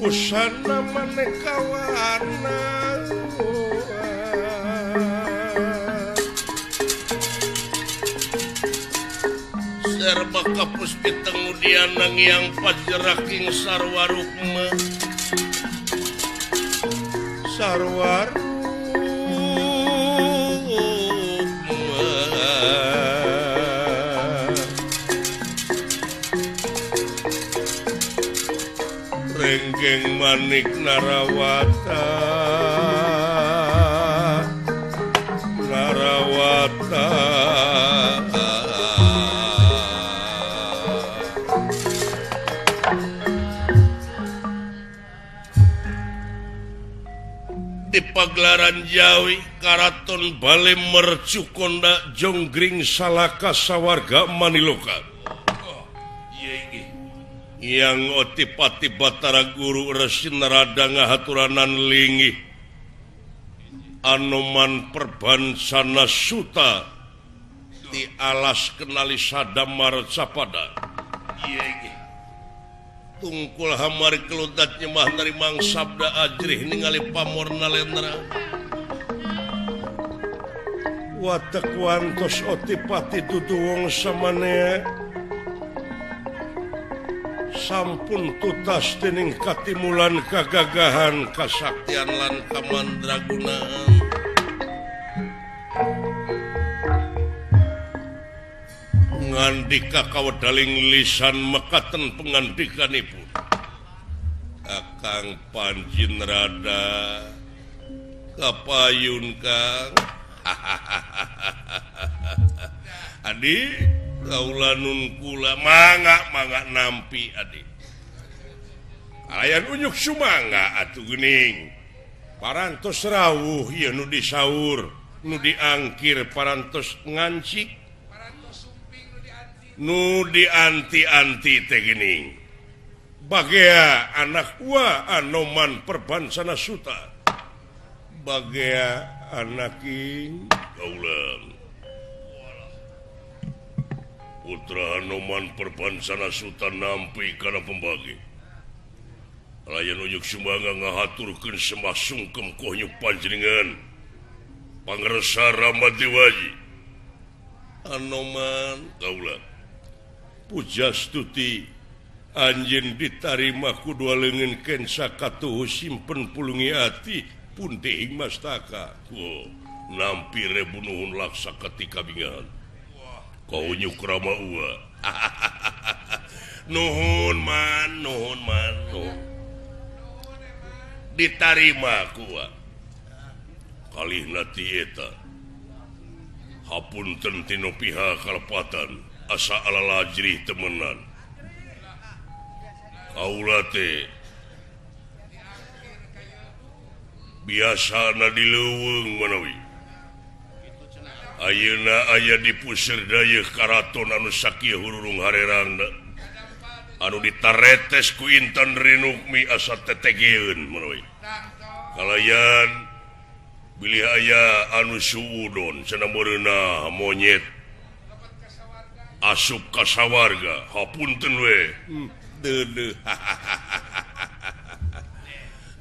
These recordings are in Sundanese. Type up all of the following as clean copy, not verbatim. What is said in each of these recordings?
Busana maneka warna serba kapus pitengudian yang pajeraking sarwarukma sarwarukma renggeng manik narawata narawata di pagelaran Jawi Karaton Bale Mercukonda Jonggring Salaka Sawarga Maniloka yang otipati Batara Guru Resi Narada ngahaturanan linggih Anoman Perbansana Suta di alas kenali Sadamar Capada tungkul hamari keludat nyemah narimang sabda ajrih ningali pamor nalendra watek wantos otipati dudu wong samanea sampun tutas dening katimulan kagagahan kasaktian lan kamandragunaan ngandika kawedaling lisan mekaten pengandikanipun Kakang Panji Narada kapayun Kang Adi kaula nun kula mangga mangga nampi adi kalayan unyuk sumangga atuh geuning parantos rawuh ieu nu disaur nu diangkir parantos ngancik nu dianti-anti teh geuning bagea anak wa Anoman Perbansana Suta bagea anaking kaula Putra Anoman Perbansana Suta nampi kana pembagi kalayan unyuk sumangga ngahaturkeun sembah sungkem kohnyu panjenengan pangersa Ramadiwaji Anoman kaula pujastuti anjeun ditarima ku dua leungeun kensa katuhu simpen pulungi ati puntihing mastaka oh, nampi rebu nuhun laksa ketika bingahan kau nyuk rama ua nuhun man nuhun man nuhun ditarima kuah kalihna ti eta hapunten tinu pihak kalepatan asa alalajrih temenan kaula teh biasana di leuweung manawi ayeuna aya di puseur dayeuh karaton anu sakieu hurung harerangna anu ditaretes ku Intan Rinukmi asa tetegeun manawi kalayan bilih aya anu suudon cenah meureunah monyet asup ka sawarga hapunten we deudeuh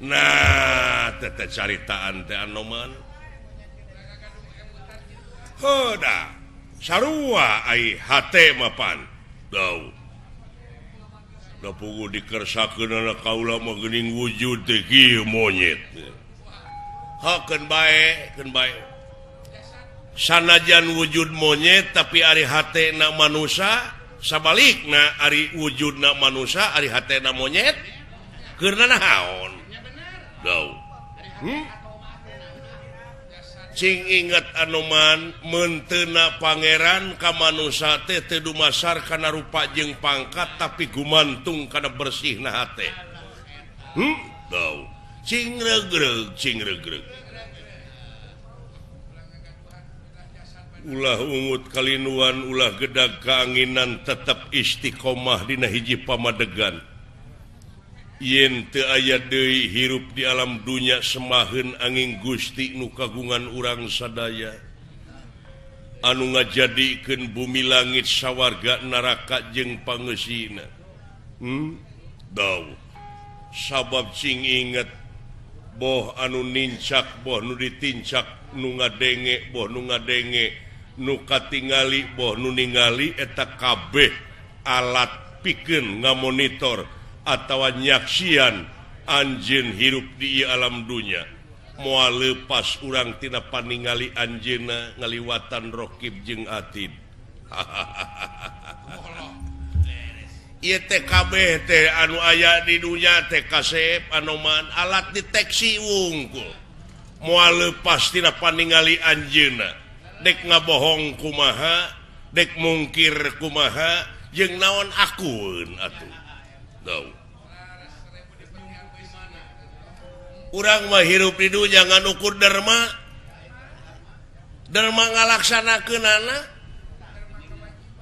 nah teh caritaan teh Anoman Hoda sarua ai hate mapan dau da pugu dikersakeun kaula mah geuning wujud teh kieu monyet hakeun bae keun bae sanajan wujud monyet tapi ari hatena manusa sabalikna ari wujudna manusa ari hatena monyet keurna naon dau Cing inget Anoman mentena pangeran ka manusa teh teu dumasar kana rupa jeung pangkat tapi gumantung kana bersihna hate. Dau. Cing regreg, cing regreg. Ulah ungut kalinuan, ulah gedag kaanginan, tetep istiqomah dina hiji pamadegan. Yen teu aya deui hirup di alam dunya semaheun angin Gusti nu kagungan urang sadaya anu ngajadikeun bumi langit sawarga neraka jeung pangeusina. Dawuh sabab cing inget boh anu nincak boh nu ditincak nu ngadenge boh nu ngadenge nu katingali boh nu ningali eta kabeh alat pikeun ngamonitor atawa nyaksian anjeun hirup di alam dunya moal leupas urang tina paningali anjeunna ngaliwatan rokib jeung atid. Ieu teh kabeh teh anu aya di dunya teh kasep anoman alat deteksi wungkul moal leupas tina paningali anjeunna dek ngabohong kumaha dek mungkir kumaha jeung naon akueun atuh. Urang mah hirup di dunya ngan ukur derma derma ngalaksanakeunana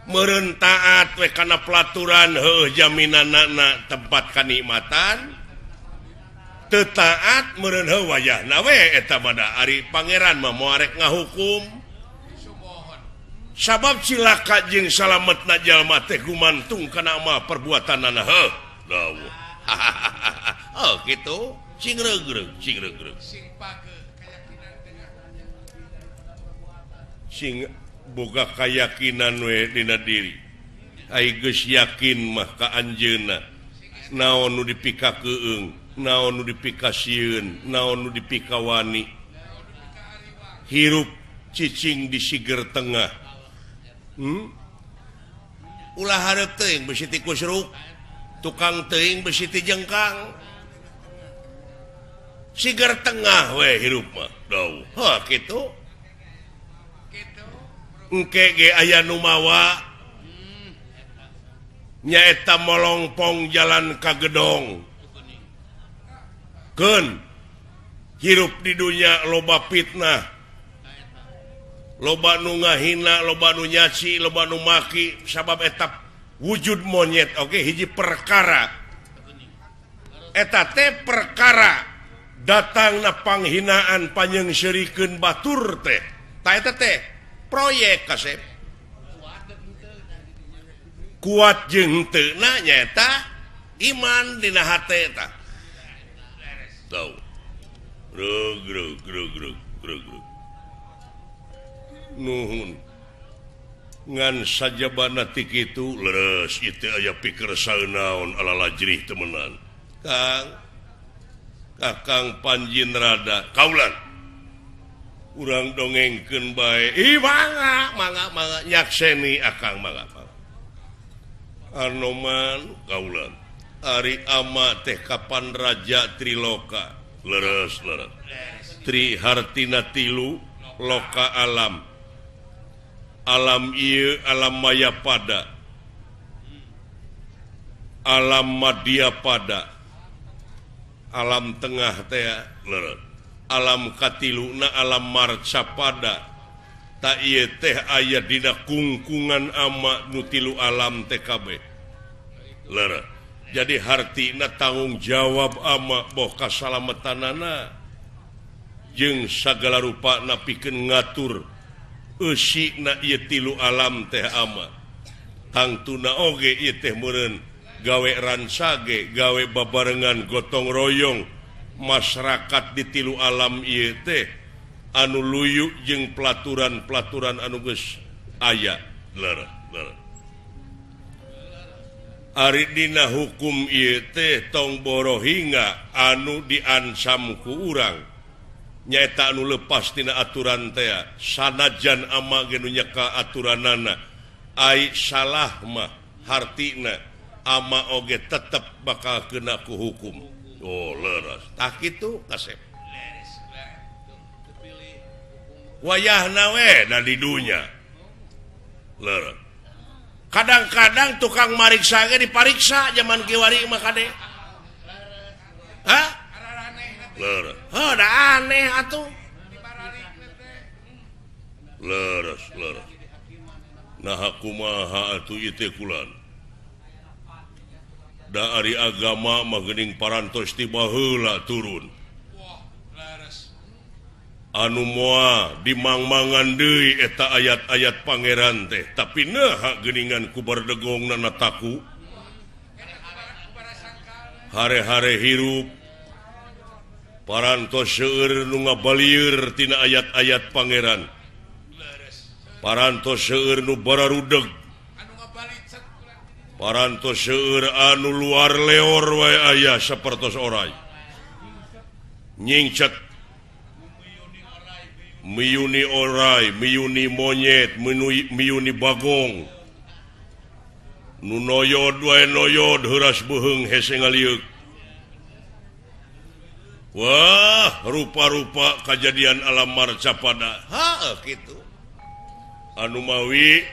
meureun taat we kana pelaturan heuh jaminanana tempat kanikmatan teu taat meureun heuh wayahna we eta mah da ari pangeran mah moal rek ngahukum sabab cilaka jeung salametna jalma teh gumantung kana amal perbuatanana heuh dawuh. Oh kitu cing regreg cing regreg sing boga kayakinan we dina diri ai geus yakin mah ka anjeunna naon nu dipikakeung naon nu dipikasieun naon nu dipikawani hirup cicing di siger tengah. Ulah hareup teuing besi tikus ruk tukang teuing besi ti jengkang siger tengah we hirup mah dawuh heuh kitu engke ge aya nu mawa nyaeta molongpong jalan ka gedong keun hirup di dunya loba fitnah loba nu ngahina loba nu nyaci loba nu maki sabab eta wujud monyet oke hiji perkara eta teh perkara datangna panghinaan panyeungseurikeun batur teh ta eta teh proyek kasep kuat jeung teu na nyaeta iman dina hate eta tau rug rug rug rug rug rug nuhun ngan sajabana ti kitu leres ieu teh aya pikir saeunaon ala lajrih temenan Kang Kakang Panjin Rada kaulan urang dongengkeun bae ih mangga mangga mangga nyakseni akang mangga mangga Anoman kaulan ari ama teh kapan raja Triloka leres leres Tri hartina tilu loka alam alam ieu alam maya pada alam madya pada alam tengah teh leres alam katiluna alam marca pada ta ieu teh aya dina kungkungan ama nu tilu alam teh kabeh leres jadi hartina tanggung jawab ama boh kasalametanana jeung sagala rupana pikeun ngatur eusina ieu tilu alam teh ama tangtuna oge ieu teh meureun gawe ransage gawe babarengan gotong royong masyarakat di tilu alam ieu teh anu luyu jeung pelaturan-pelaturan anu geus aya leres leres ari dina hukum ieu teh tong borohinga anu diancam ku urang nyaeta anu lepas tina aturan teh sanajan ama ge nu nyeka aturanana ai salah mah hartina ama oge tetep bakal kena ku hukum. Oh leres tah kitu kasep wayahna we da di dunya leres kadang-kadang tukang mariksa ge dipariksa zaman kiwari mah kade hah leres heuh da aneh atuh leres leres nah kumaha atuh ieu teh kulan Da ari agama mah geuning parantos ti baheula turun. Anu moal dimangmangan deui eta ayat-ayat pangeran teh, tapi naha geuningan ku bardegongna taku. Hare-hare hirup parantos seueur nu ngabalieur tina ayat-ayat pangeran. Parantos seueur nu bararudeg. Parantos seueur anu luar leor wae aya sapertos oray. Nyingcet miyuni oray, miyuni monyet, miyuni bagong. Nu noyod wae noyod heuras beuheung hese ngalieuk. Wah, rupa-rupa kajadian alam marcapada. Haeuh kitu. Anu mawi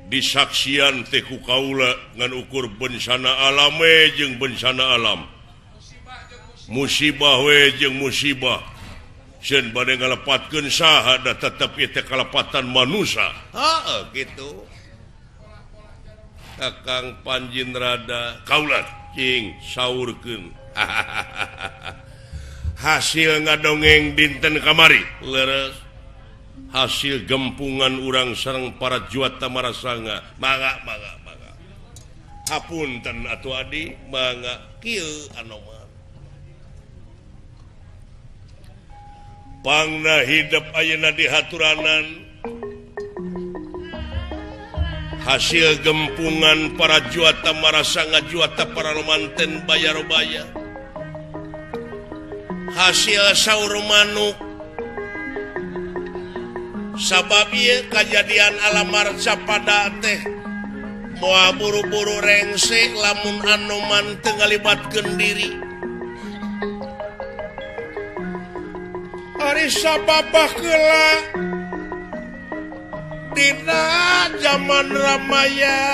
disaksian teh ku kaula ngan ukur bencana alame jeung bencana alam. Musibah we jeung musibah. Sieun bade ngalepatkeun saha da tetep ieu teh kalepatan manusa. Heeh kitu. Kakang Panjin rada kaula cing saurkeun. Hasil ngadongeng dinten kamari leres. Hasil gempungan urang sareng para juata marasanga. Mangga mangga mangga. Hapunten atuh adi mangga kieu anoman. Pangna hidup ayeuna di haturanan. Hasil gempungan para juata marasanga juata para romanten bayarobaya. Hasil saur manuk. Sabab ieu kajadian alam marcapada teh moal buru-buru rengse lamun anoman teu ngalibatkeun diri. Ari sababah keula dina zaman Ramayana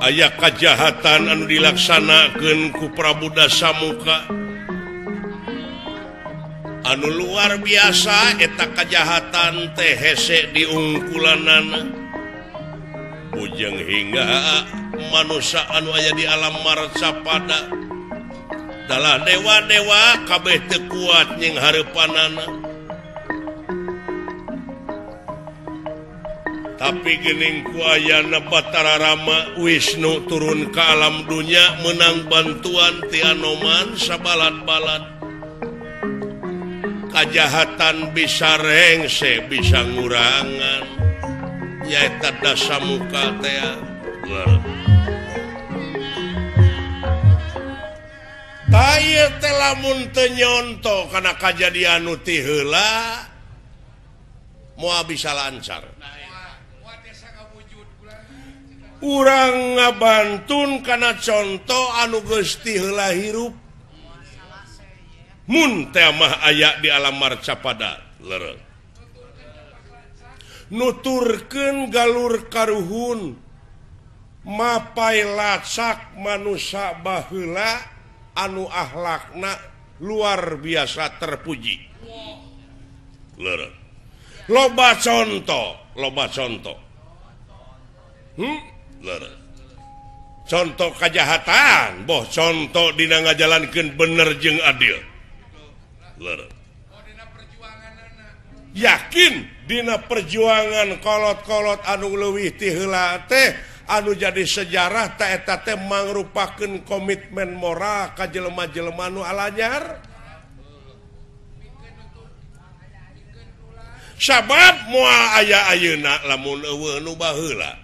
aya kajahatan anu dilaksanakeun ku Prabu Dasamuka anu luar biasa. Eta kajahatan teh hese diungkulanana bujeng hingga manusia anu aya di alam marcapada dalah dewa-dewa kabeh teu kuat nying hareupanana. Tapi geuning ku ayana Batara Rama Wisnu turun ka alam dunya menang bantuan ti Anoman sabalad-balad. Kajahatan bisa rengse bisa ngurangan nyaeta Dasamuka teh. Tah ieu teh lamun teu nyonto kana kajadian nu ti heula moal bisa lancar. Urang ngabantun kana conto anu geus ti heula hirup. Mun teh mah aya di alam marcapada leureuh. Nuturkeun galur karuhun mapai lacak manusa baheula anu akhlakna luar biasa terpuji. Leureuh. Loba conto, loba conto. Leureuh. Conto kajahatan, boh conto dina ngajalankeun bener jeung adil. Leureuh. Yakin dina perjuangan kolot-kolot anu leuwih ti heula teh anu jadi sejarah ta eta teh mangrupakeun komitmen moral ka jelema-jelema nu alanyar. Sabab moal aya ayeuna lamun eueuh nu baheula.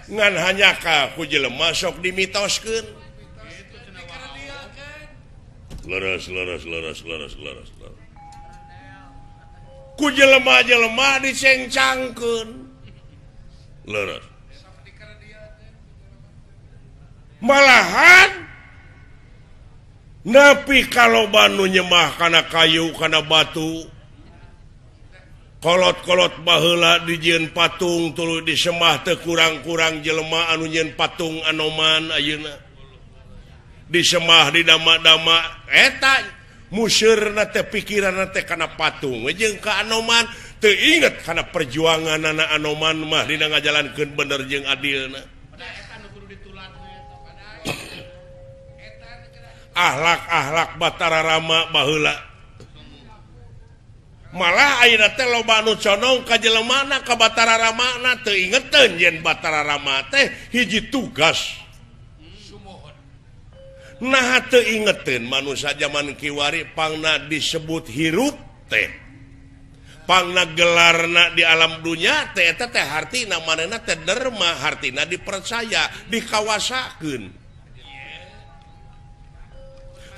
Ngan hanya ka ku jelema sok dimitoskeun. Leres leres leres leres leres. Ku jelema-jelema dicengcangkeun. Leres. Malahan nepi kaloba nu nyemah kana kayu kana batu. Kolot-kolot baheula dijieun patung tuluy disemah teu kurang-kurang jelema anu nyieun patung anoman ayeuna. Disemah di dama-dama eta museurna teh pikiranna teh kana patung jeung ka anoman Teu inget kana perjuangan anak Anoman mah dina ngajalankeun bener jeung adilna. Ahlak-ahlak Batara Rama baheula. Malah ayeuna teh loba anu condong ka jelemana ka Batara Ramana teu ingeteun yen Batara Rama teh hiji tugas. Nah teu ingeteun manusia zaman kiwari pangna disebut hirup teh. Pangna gelarna di alam dunya teh eta teh hartina manehna teh derma, hartina dipercaya, dikawasakeun.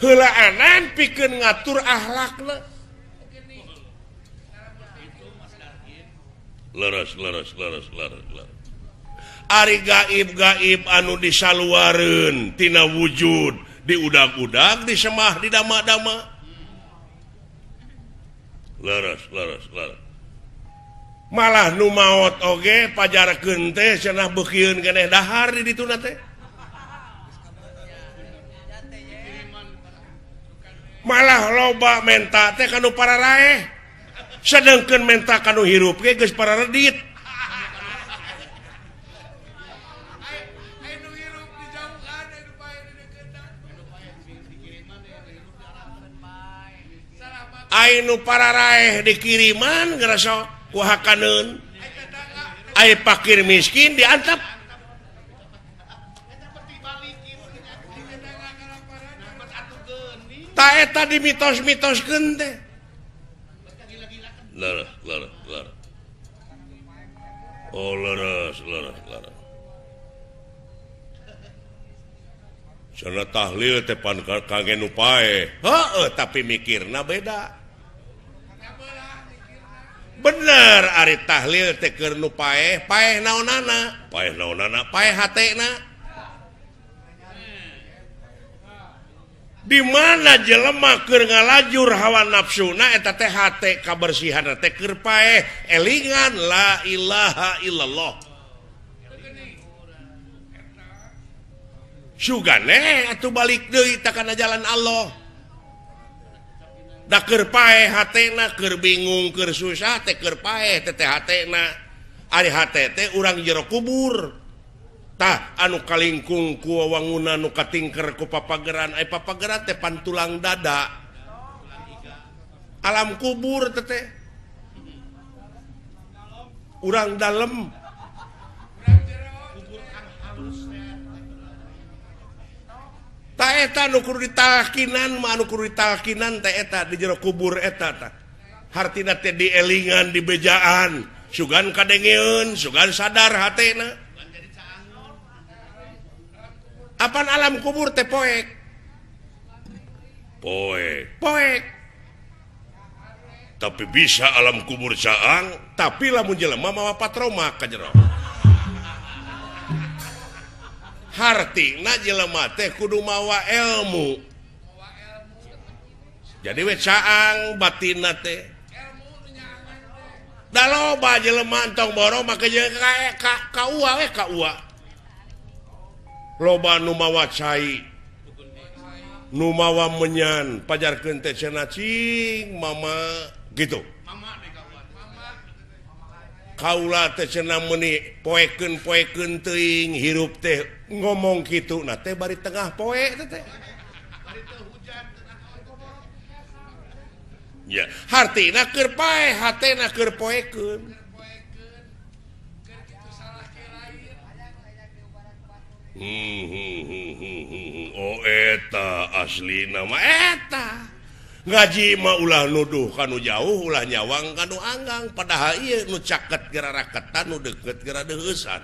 Heulaanan pikeun ngatur akhlakna. Leres leres leres leres leres. Ari gaib-gaib anu disaluareun tina wujud, diudag-udag, disemah, didama-dama. Leres leres leres. Malah nu maot oge pajarkeun teh cenah beukieun keneh dahar di dituna teh. Malah loba menta teh kanu pararaeh. Sedengkeun menta kanu hirup ge geus pararedit. Ai nu pararaeh dikiriman ngerasa ku hakaneun. Ai pakir miskin diantep. Ta eta dimitos-mitoskeun teh. Leres leres leres. Oh leres leres leres. Cenah tahlil teh pan kangge nu paeh. Heueuh tapi mikirna beda. Bener ari tahlil teh keur nu paeh, paeh naonana? Paeh naonana? Paeh hatena. Di mana jelema keur ngalajur hawa nafsuna eta teh hate kabersihan teh keur paeh elingan la ilaha illallah. Sugane atuh balik deui ta kana jalan Allah. Da keur paeh hatena, keur bingung, keur susah teh keur paeh teh hatena. Ari hate teh urang jero kubur. Tah anu kalingkung ku wangunan nu katingker ku papageran, ai papageran teh pan tulang dada. Alam kubur teh teh. Urang dalem. Ta eta nu kudu ditalkinan mah anu kudu ditalkinan teh eta di jero kubur eta tah. Hartina teh dielingan dibejaan, sugan kadengeun, sugan sadar hatena. Apan alam kubur teh poek? Poek. Poek. Tapi bisa alam kubur caang, tapi lamun jelema mawa patroma ka jero. Hartina jelema teh kudu mawa ilmu. Jadi we caang batinna teh. Da loba jelema entong borong make jeung ka ua we ka ua. Loba nu mawa cai, nu mawa menyan, pajarkeun teh cenah cing mama gitu. Kaula teh cenah meuni poekeun-poekeun teuing hirup teh ngomong kitu na teh bari tengah poe teh teh. Ya, hartina keur paeh, hatena keur poekeun. Oh eta asli nama eta ngaji mah ulah nuduh kanu jauh ulah nyawang kanu anggang padahal ieu nu caket geura raketan nu deukeut geura deuheusan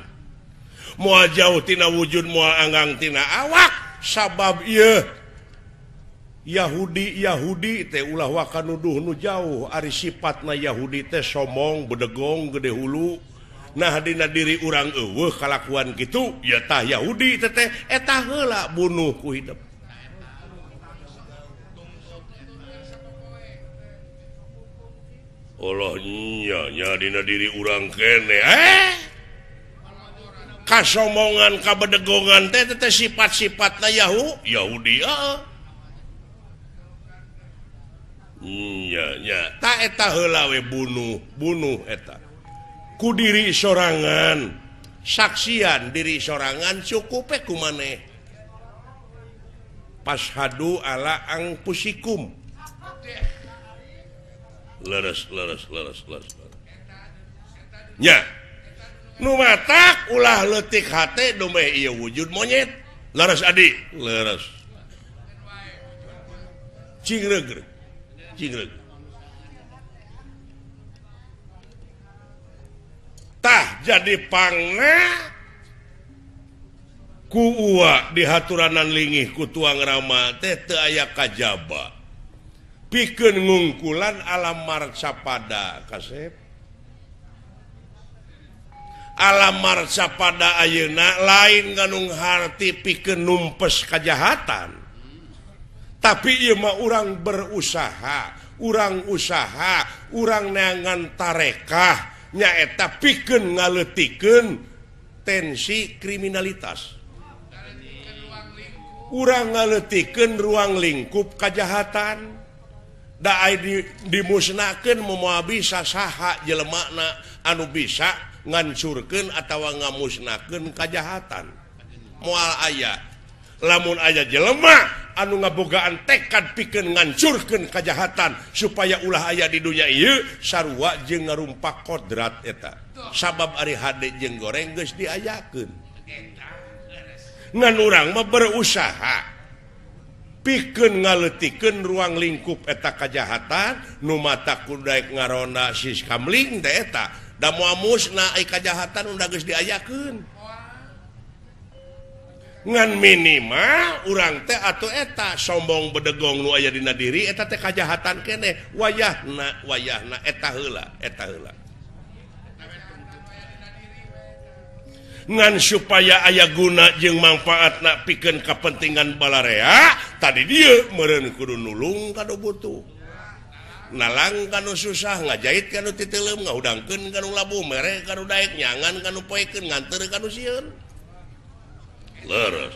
moal jauh tina wujud moal anggang tina awak sabab ieu Yahudi Yahudi teh ulah waka nuduh nu jauh ari sifatna Yahudi teh somong bedegong gede hulu. Nah dina diri urang eueuh kalakuan kitu ya tah Yahudi teh teh eta heula bunuh ku hidup. Allah nya nya dina diri urang kene kasomongan kabedegongan teh teh sifat-sifatna Yahudi heeh. Nya nya ta eta heula we bunuh, bunuh eta. Ku diri sorangan, saksian diri sorangan cukup we ku maneh. Pashadu ala angpusikum. Leres leres leres leres. Nya. Nu matak ulah leutik hate dumeh ieu wujud monyet. Leres adi, leres. Cingreug. Cingreug. Tah jadi pangna ku uwa di haturanan lingih ku tuang rama teh teu aya kajaba. Pikeun ngungkulan alam marcapada kasep. Alam marcapada ayeuna lain nganung harti pikeun numpes kajahatan. Tapi ieu mah urang berusaha, urang usaha, urang neangan tarekah nyaeta pikeun ngaleutikeun tensi kriminalitas. Urang ngaleutikeun ruang lingkup kajahatan. Da ai dimusnahkeun moal bisa saha jelemana anu bisa ngancurkeun atawa ngamusnahkeun kajahatan. Moal aya. Lamun aya jelema anu ngabogaan tekad pikeun ngancurkeun kajahatan supaya ulah aya di dunya ieu sarua jeung ngarumpak kodrat eta. Sabab ari hade jeung goreng geus diayakeun. Ngan urang mah berusaha pikeun ngaleutikeun ruang lingkup eta kajahatan nu mata kudu daek ngaronda siskamling teh eta. Da moal musna ai kajahatan udah geus diayakeun. Ngan minimal urang teh atuh eta sombong bedegong nu aya dina diri eta teh kajahatan keneh wayahna wayahna eta heula eta heula. Ngan supaya aya guna jeung mangfaatna pikeun kapentingan balarea tadi dieu meureun kudu nulung ka nu butuh. Nalang ka nu susah, ngajait ka nu titeuleum, ngahudangkeun ka nu labuh, mere ka nu daek, nyangan ka nu poekeun, nganteur ka nu sieun. Leres.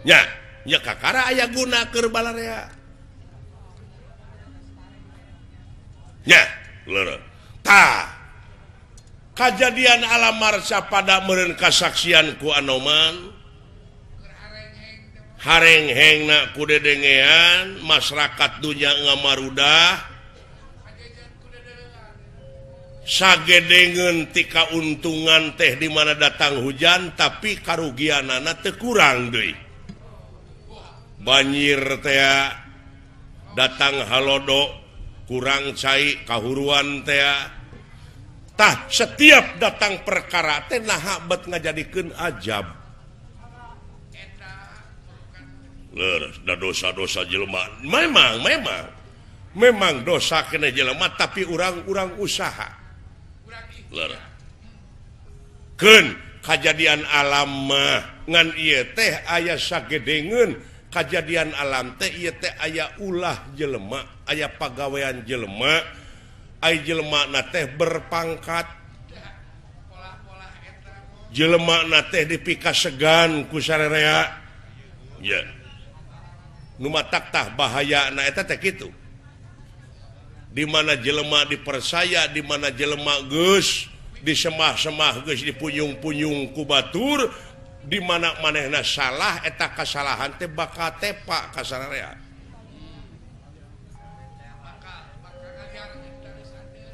Nya, nya kakara aya guna keur balarea. Nya, leres. Tah. Kajadian alam marcapada meureun kasaksian ku Anoman. Harenghengna ku dedengean, masyarakat dunya ngamarudah. Sagedengeun ti kauntungan teh di mana datang hujan tapi karugianana teu kurang deui. Banjir teh datang halodo kurang cai kahuruan teh. Tah setiap datang perkara teh naha bet ngajadikeun ajab. Leres da dosa-dosa jelema memang dosa kena jelema tapi urang-urang usaha. Keun kajadian alam mah ngan ieu teh aya sagedengeun kajadian alam teh ieu teh aya ulah jelema, aya pagawean jelema, ai jelema na teh berpangkat. Jelema na teh dipikasegan ku sarerea. Ya. Nu matak tah bahayana eta teh kitu. Di mana jelema dipercaya, di mana jelema geus disemah-semah geus dipunyung-punyung ku batur, di mana manehna salah eta kasalahan teh bakal tepak ka sararea.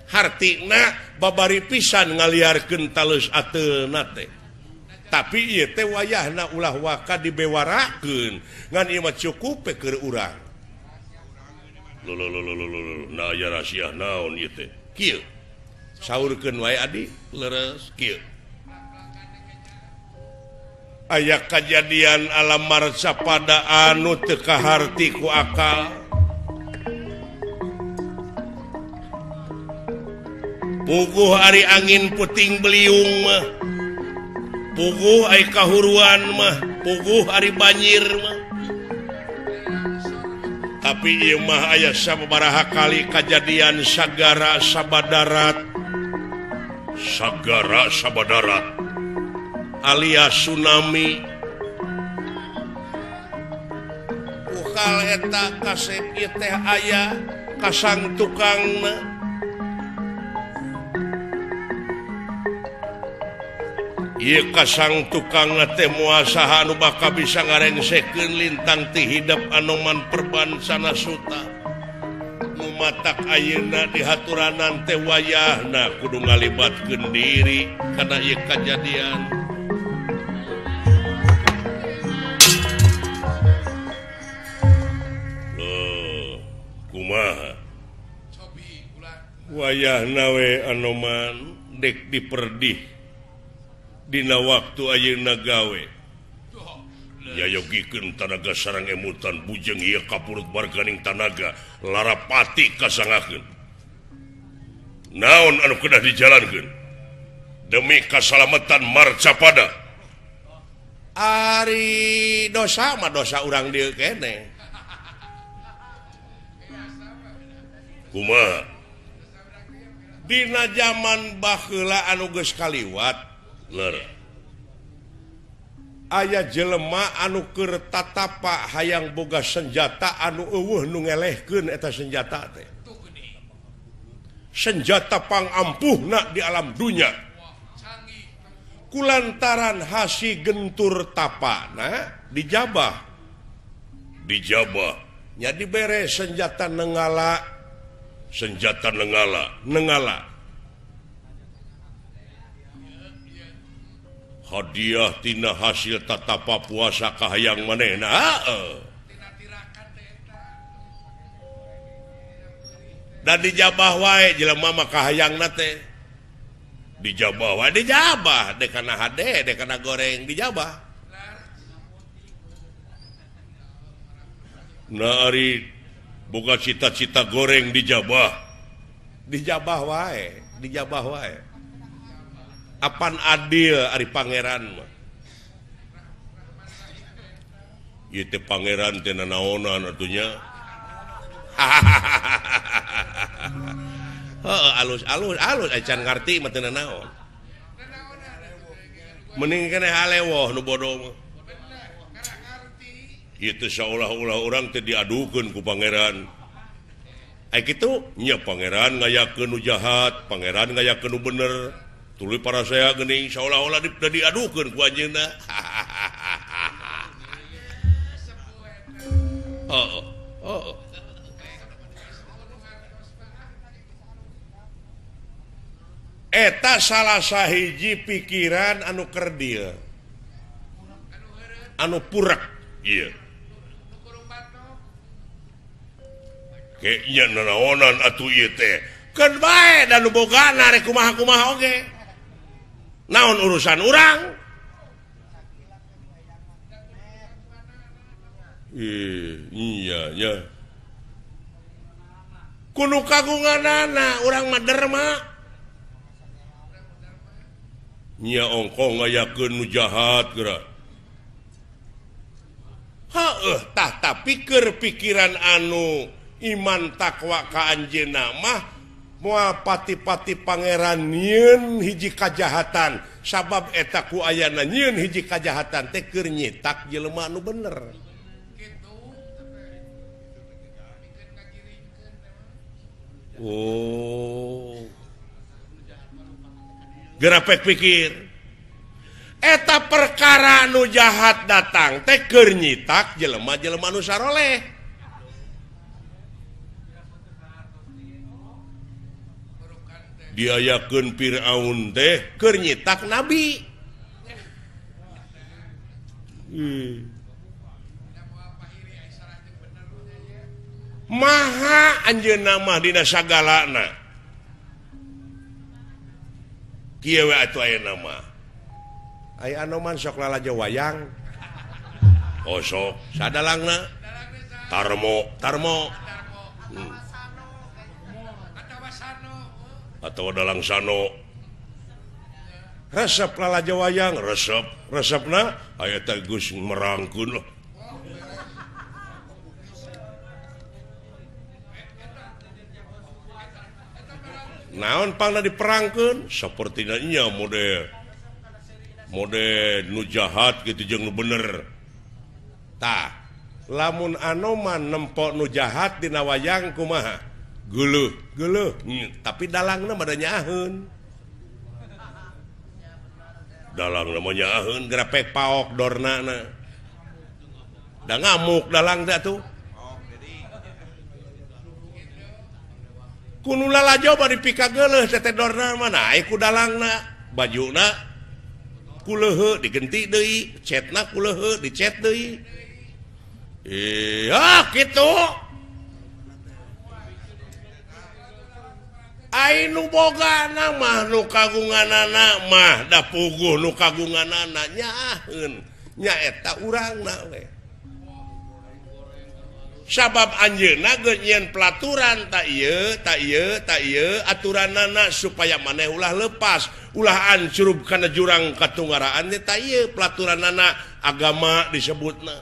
Hartina babari pisan ngaliarkeun taleus ateuna teh. Tapi ieu teh wayahna ulah waka dibewarakeun, ngan ieu mah cukup we keur urang. Lo lo lo lo lo lo nah aya rahasia naon ieu teh kieu saurkeun wae adi leres kieu aya kajadian alam marcapada anu teu kaharti ku akal puguh ari angin puting beliung mah puguh ari kahuruan mah puguh ari banjir mah. Tapi ieu mah aya sababaraha kali kajadian sagara sabadarat. Sagara sabadarat alias tsunami. Ukal eta kasep ieu teh aya Kasang tukangna. Ieu kasang tukangna teh moal saha anu bakal bisa ngarengsekeun lintang ti hidep Anoman Perban Sanasuta. Nu matak ayeuna dihaturanan teh wayahna kudu ngalibatkeun diri kana ieu kajadian. Loh, kumaha? Wayahna we Anoman dek diperdih dina waktu ayeuna gawe. Yayogikeun tanaga sareng emutan bujeng ieu kapurut barganing tanaga larapati kasangakeun. Naon anu kedah dijalankeun demi kasalamatan marcapada. Ari dosa mah dosa urang dieu keneh. Kumaha? Dina jaman baheula anu geus kaliwat ler. Aya jelema anu keur tatapa hayang boga senjata anu eueuh nu ngelehkeun eta senjata teh. Senjata pangampuhna di alam dunya. Kulantaran hasi gentur tapana dijabah. Dijabah nya dibere senjata nenggala, senjata nenggala, nenggala. Hadiah tina hasil tatapa puasa kahayang manehna. Heeh. Dan dijabah wae jelema mah kahayangna teh. Dijabah wae dijabah, dek kana hade, dek kana goreng dijabah. Nah ari boga cita-cita goreng dijabah. Dijabah wae, dijabah wae. Apan adil ari pangeran mah. Ieu teh pangeran teh nanaonan atunya. Heeh, alus-alus alus acan ngarti mah teu nanaon. Mending keneh halewoh nu bodoh mah. Ieu teh saolah-olah urang teh diadukeun ku pangeran. Ai kitu nya pangeran ngayakeun nu jahat, pangeran ngayakeun nu bener. Tuluy para saya geuning saolah-olah diadukeun ku anjeunna. Oh, oh. Eta salah sahiji pikiran anu kerdil. Anu purek ieu. Kayaknya nanaonan atuh ieu teh. Keun bae da nu bogana rek kumaha-kumaha oge. Naon urusan urang? Iya ya. Kudu kagunganana urang mah derma. Nya ongkoh ngayakeun nu jahat geura. Heueuh tah tapi keur pikiran anu iman takwa ka anjeunna mah moal pati-pati pangeran nyieun hiji kajahatan sabab eta ku ayana nyieun hiji kajahatan teh keur nyitak jelema anu bener. Oh. Gerapek pikir eta perkara nu jahat datang teh keur nyitak jelema-jelema nu saroleh. Diayakeun Firaun teh keur nyitak nabi. Maha anjeunna mah dina sagalana. Kieu we atuh ayeuna mah. Aya Anoman sok lalajo wayang. Oh sok sadalangna Tarmo, Tarmo. Atau dalang sano. Resep lalajo wayang, resep. Resepna aya teh geus merangkeun lah. Naon pangna diperangkeun sapertina nya mode mode nu jahat gitu jeung nu bener. Tah, lamun Anoman nempok nu jahat dina wayang kumaha? Geuleuh, geuleuh. Tapi dalangna mah da nyaaheun. Dalang mah nyaaheun grapek paok dornana. Da ngamuk dalang teh atuh. Ku nu lalajo bari pikageuleuh teh teh dorna mah naik ku dalangna, bajuna ku leuheu digenti deui, cetna ku leuheu dicet deui. Iya kitu. Ai nu bogana mah nu kagunganana mah da puguh nu kagunganana nyaaheun nyaeta urangna we. Sabab anjeunna geus nyieun pelaturan tak ieu tak ieu tak ieu aturanana supaya maneh ulah lepas ulah ancrub kana jurang katunggaraan teh tak ieu pelaturanana agama disebutna.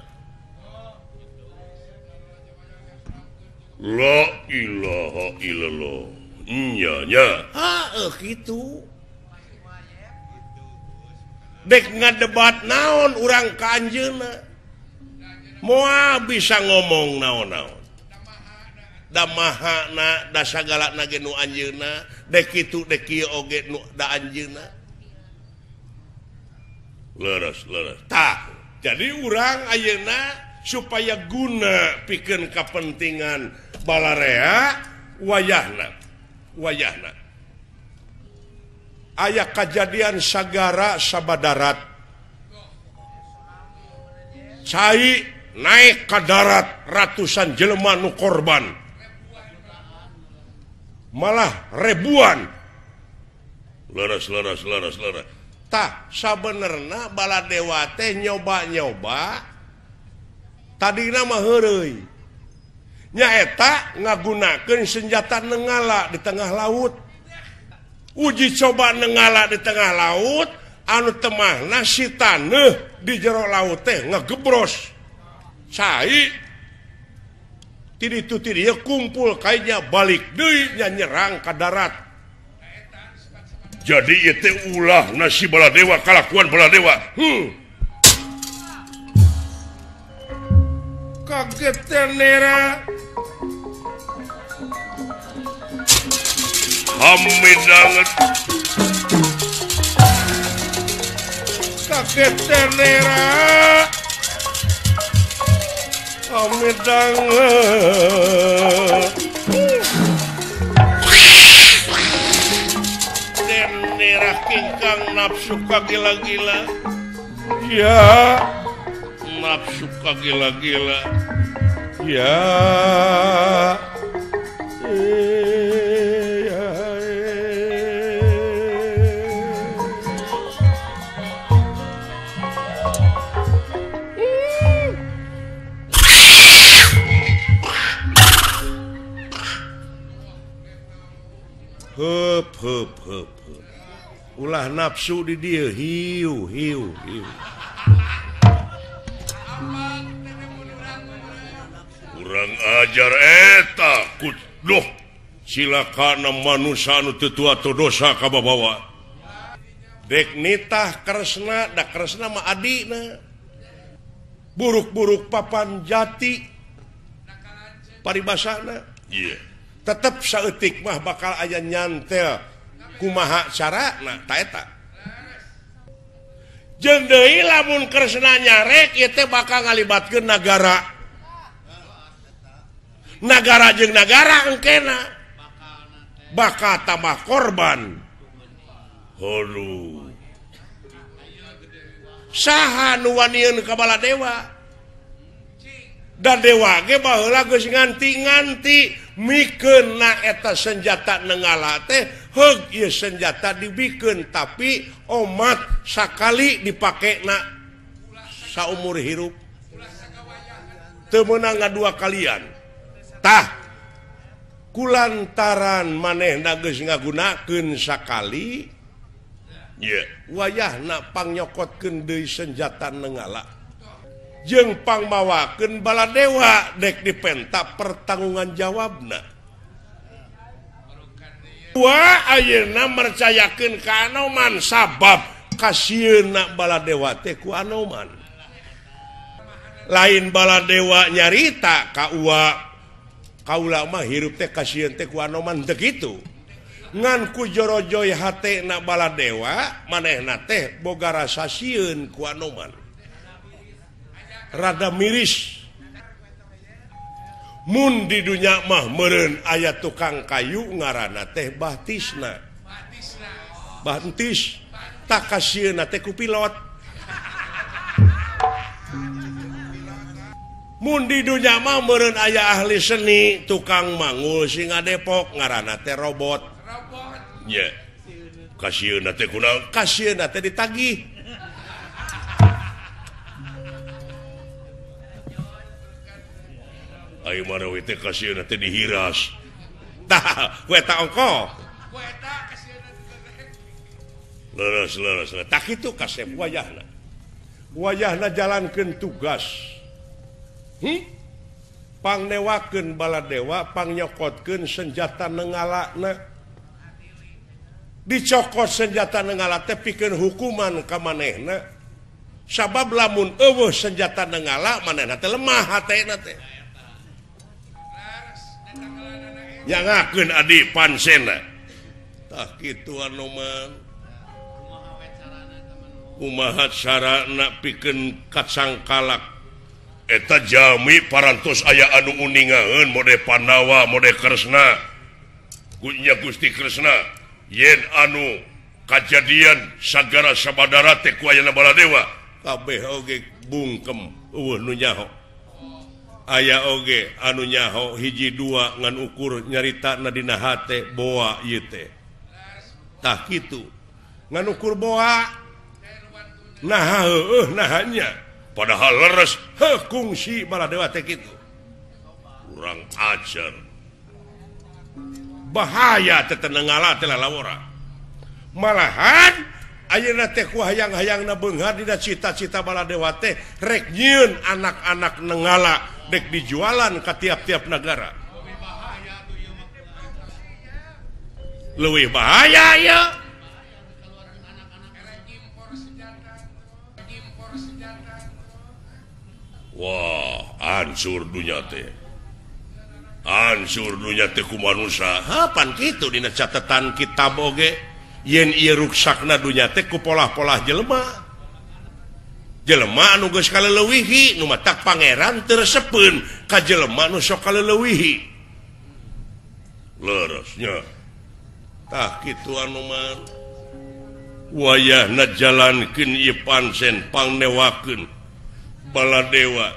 La ilaha illallah. Nya nya. Heeh kitu. Dek ngadebat naon urang ka anjeunna. Moal bisa ngomong naon-naon. Da mahana da sagalana ge nu anjeunna, dek kitu dek kieu oge nu da anjeunna. Leres leres. Tah, jadi urang ayeuna supaya guna pikeun kapentingan balarea wayahna. Wayahna aya kajadian sagara sabadarat cai naik ka darat ratusan jelema nu korban malah ribuan. Leres leres leres leres. Tah sabenerna Baladewa teh nyoba-nyoba tadina mah heureuy nyaeta ngagunakeun senjata nenggala di tengah laut. Uji coba nenggala di tengah laut anu temahna si taneuh di jero laut teh ngegebros cai ti ditu ti dieu kumpul kainya balik deui nya nyerang ka darat. Jadi ieu teh ulah nasi Baladewa kalakuan Baladewa. Kaget nera hamid banget. Kaget nera hamid banget. Nera kingkang nafsu kagila-gila. Ya nafsu kagila-gila. Ya Hup hup hup hup. Ulah nafsu di dieu hiu hiu hiu. Urang ajar eta kuduh silakana manusia anu teu tua teu dosa ka babawa. Dek nitah Kresna da Kresna mah adina. Buruk-buruk papan jati paribasana. Iya. Tetep saeutik mah bakal aya nyantel kumaha carana ta eta. Jeung deui lamun Kresna nyarek ieu teh bakal ngalibatkeun nagara. Nagara jeung nagara engkena bakal tambah korban. Aduh. Saha nu wanieun ka Baladewa? Da dewa ge baheula geus nganti-nganti mikeun na eta senjata nenggala teh heug ieu senjata dibikeun tapi omat sakali dipakena saumur hirup. Teu meunang ngadua kalian. Tah kulantaran manehna geus ngagunakeun sakali ye wayahna pangnyokokeun deui senjata nenggala jeung pangmawakeun Baladewa dek dipenta pertanggungan jawabna. Wa ayeuna mercayakeun ka Anoman sabab kasieunna Baladewa teh ku Anoman. Lain Baladewa nyarita ka Uwa Kaula mah hirup teh kasieun teh ku Anoman teu kitu. Ngan ku jorojoy hatena Baladewa manehna teh boga rasa sieun ku Anoman. Rada miris. Mun di dunya mah meureun aya tukang kayu ngaranna teh Bahtisna. Bahtis tak kasieunna teh ku pilot. Mun di dunya mah meureun aya ahli seni tukang mangul singa Depok ngaranna teh robot. Nya. Kasieunna teh kunaon? Kasieunna teh ditagih. Ayo marawi teh kasieunna teh dihiras. Tah, ku eta ongkoh. Ku eta kasieunna teh. Leres leres. Tah kitu kasep wayahna. Wayahna jalankeun tugas. Pangnewakeun Baladewa, pangnyokokeun senjata nengalana. Dicokot senjata nengala teh pikeun hukuman ka manehna. Sabab lamun eueuh senjata nengala manehna teh lemah hatena teh. Nyangakeun adi pansena. Tah kitu Anoman. Kumaha carana pikeun kacangkalak. Eta jami parantos aya anu uningaeun mode Pandawa mode Kresna. Nya Gusti Kresna yen anu kajadian sagara sabadara teh ku ayana Baladewa kabeh oge bungkem eueuh nu nyaho. Aya oge anu nyaho hiji dua ngan ukur nyaritana dina hate boa ieu teh. Tah kitu ngan ukur boa naha heueuh nahanya. Padahal leres heuh kungsi Baladewa teh kitu. Kurang ajar. Bahaya teh tenengala teh lalawora. Malahan ayeuna teh ku hayang-hayangna beunghar dina cita-cita Baladewa teh rek nyieun anak-anak nengala dek dijualan ka tiap-tiap nagara. Leuwih bahaya ieu. Wah, hancur dunya teh. Hancur dunya teh ku manusia. Ha, pan kitu dina catatan kitab oge yen ieu ruksakna dunya teh ku polah-polah jelema. Jelema anu geus kaleuwihi nu matak pangeran teu resepeun ka jelema nu sok kaleuwihi. Leres nya. Tah kitu anu mah. Wayahna jalankeun ieu pansen pangnewakeun Baladewa.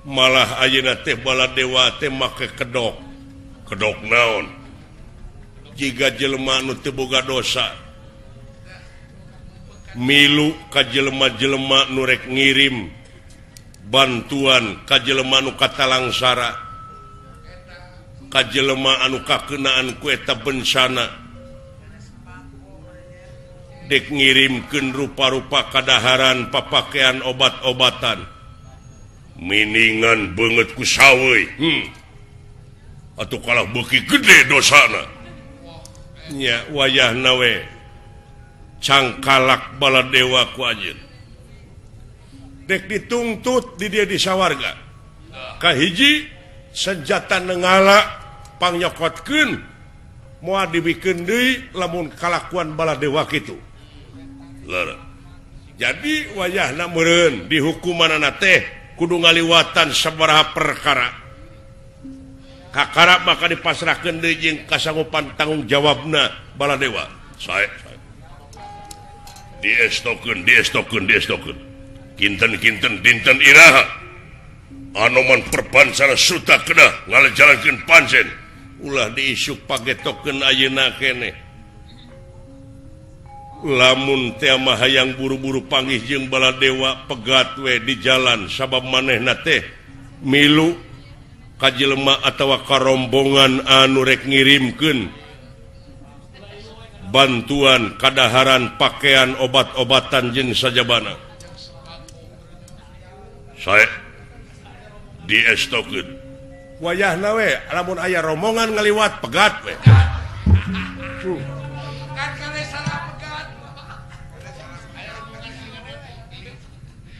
Malah ayeuna teh Baladewa teh make kedok. Kedok naon? Jiga jelema nu teu boga dosa. Milu ka jelema-jelema nu rek ngirim bantuan ka jelema nu katalangsara. Ka jelema anu kakeunaan ku eta bencana. Dek ngirimkeun rupa-rupa kadaharan, papakean, obat-obatan. Miningan beungeut ku saweuy. Atuh kalah beuki gede dosana. Nya wayahna we cangkalak Baladewa ku anjeun. Dek dituntut di dia di sawarga. Kahiji senjata nengala pangnyokokeun moal dibikeun deui lamun kalakuan Baladewa kitu. Lara. Jadi wayahna meureun dihukumanana teh kudu ngaliwatan sabaraha perkara. Kakara maka dipasrahkeun deui jeung kasanggupan tanggung jawabna Baladewa. Sae. Diestokeun, diestokeun, diestokeun. Kinten-kinten dinten iraha. Anoman perbansana suta kedah ngalajalankeun pansen. Ulah diisuk pagetokeun ayeuna keneh. Lamun teh mah hayang buru-buru panggih jeung Baladewa pegat we di jalan sabab manehna teh milu ka jelema atawa karombongan anu rek ngirimkeun bantuan kadaharan pakaian obat-obatan jeung sajabana. Sae diestokeun. Wayahna we lamun aya rombongan ngaliwat pegat we.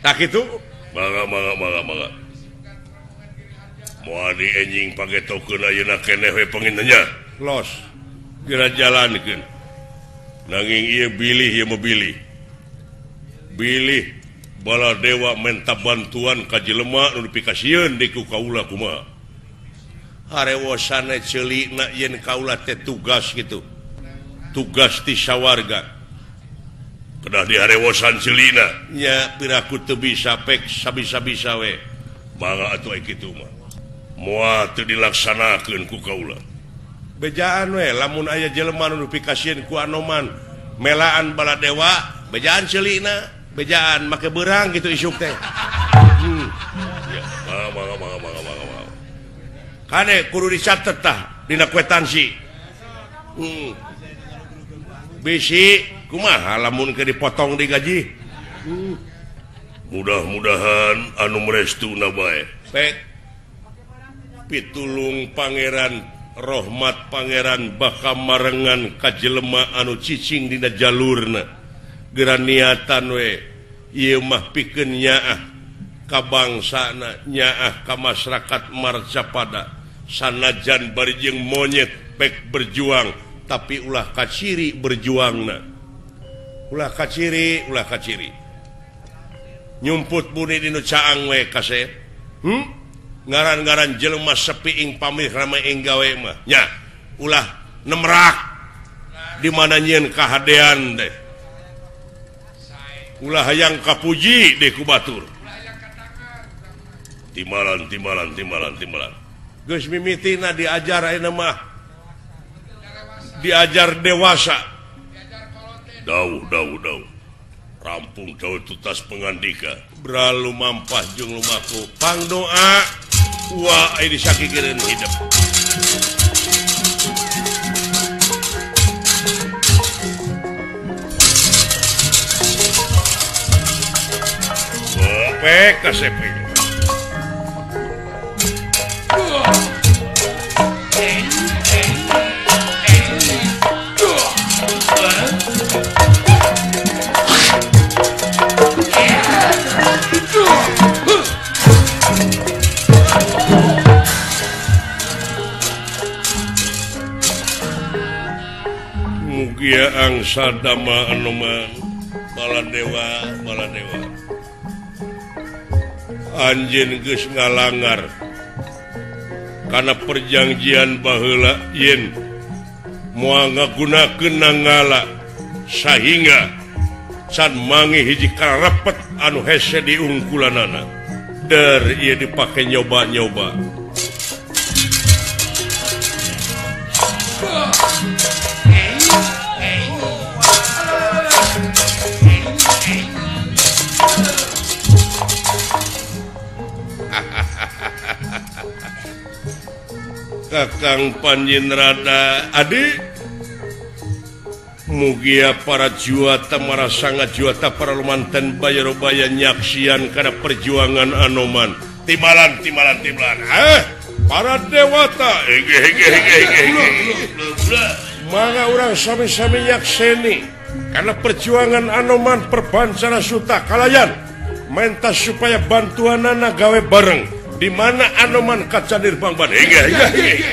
Tak itu mangga mangga mangga mangga. Moal dienjing pagetokeun ayeuna keneh we pangintennya. Los. Geura jalankeun. Nanging ieu bilih ieu mah bilih. Bilih Baladewa menta bantuan ka jelema nu dipikasieun di ku kaula kumaha. Harewosana ceulina yen kaula teh tugas gitu. Tugas ti sawarga. Kedah diharewosan ceulina nya piraku teu bisa pek sabisa-bisa we. Mangga atuh ai kitu mah. Moal teu dilaksanakeun ku kaula. Bejaan we lamun aya jelema nu dipikasieun ku Anoman melaan Baladewa bejaan ceulina. Bejaan make beurang gitu isuk teh. Ya, mangga mangga mangga mangga mangga. Kade kudu dicatet tah dina kwetansi. Bisi kumaha lamun keur dipotong di gaji. Mudah-mudahan anu merestuna bae. Pek pitulung pangeran rahmat pangeran bakal marengan ka jelema anu cicing dina jalurna. Geura niatan we ieu mah pikeun nyaah ka bangsana nyaah ka masyarakat Marcapada sanajan bari jeung monyet pek berjuang tapi ulah kaciri berjuangna ulah kaciri ulah kaciri nyumput buni dinu caang we kasep ngaran-ngaran jelema sepi ing pamih rame ing gawe mah nya ulah nemrak di mana nyieun kahadean teh ulah hayang kapuji deh ku batur. Timbalan timbalan timbalan timbalan. Geus mimitina diajar ayeuna mah. Diajar dewasa. Dauh dauh dauh. Rampung dauh tutas pengandika. Beralu mampah jeung lumaku. Pangdoa wa ai disakikireun hidup. PKCP. Mugia angsa dama Anoman Baladewa Baladewa anjeun geus ngalangar kana perjanjian baheula yen moal ngagunakeun nangala sahingga can mangi hiji karepet anu hese diungkulanana der ieu dipake nyoba-nyoba. Kakang Panjinrada Adi mugia para juata marasanga juata para lumanten bayarobaya nyaksian kana perjuangan Anoman timbalan timbalan timbalan para dewata hege hege hege hege mangga urang sami-sami nyakseni karena perjuangan Anoman perbancana suta kalayan menta supaya bantuanana gawe bareng di mana Anoman kaca nirbangban hege hege hege.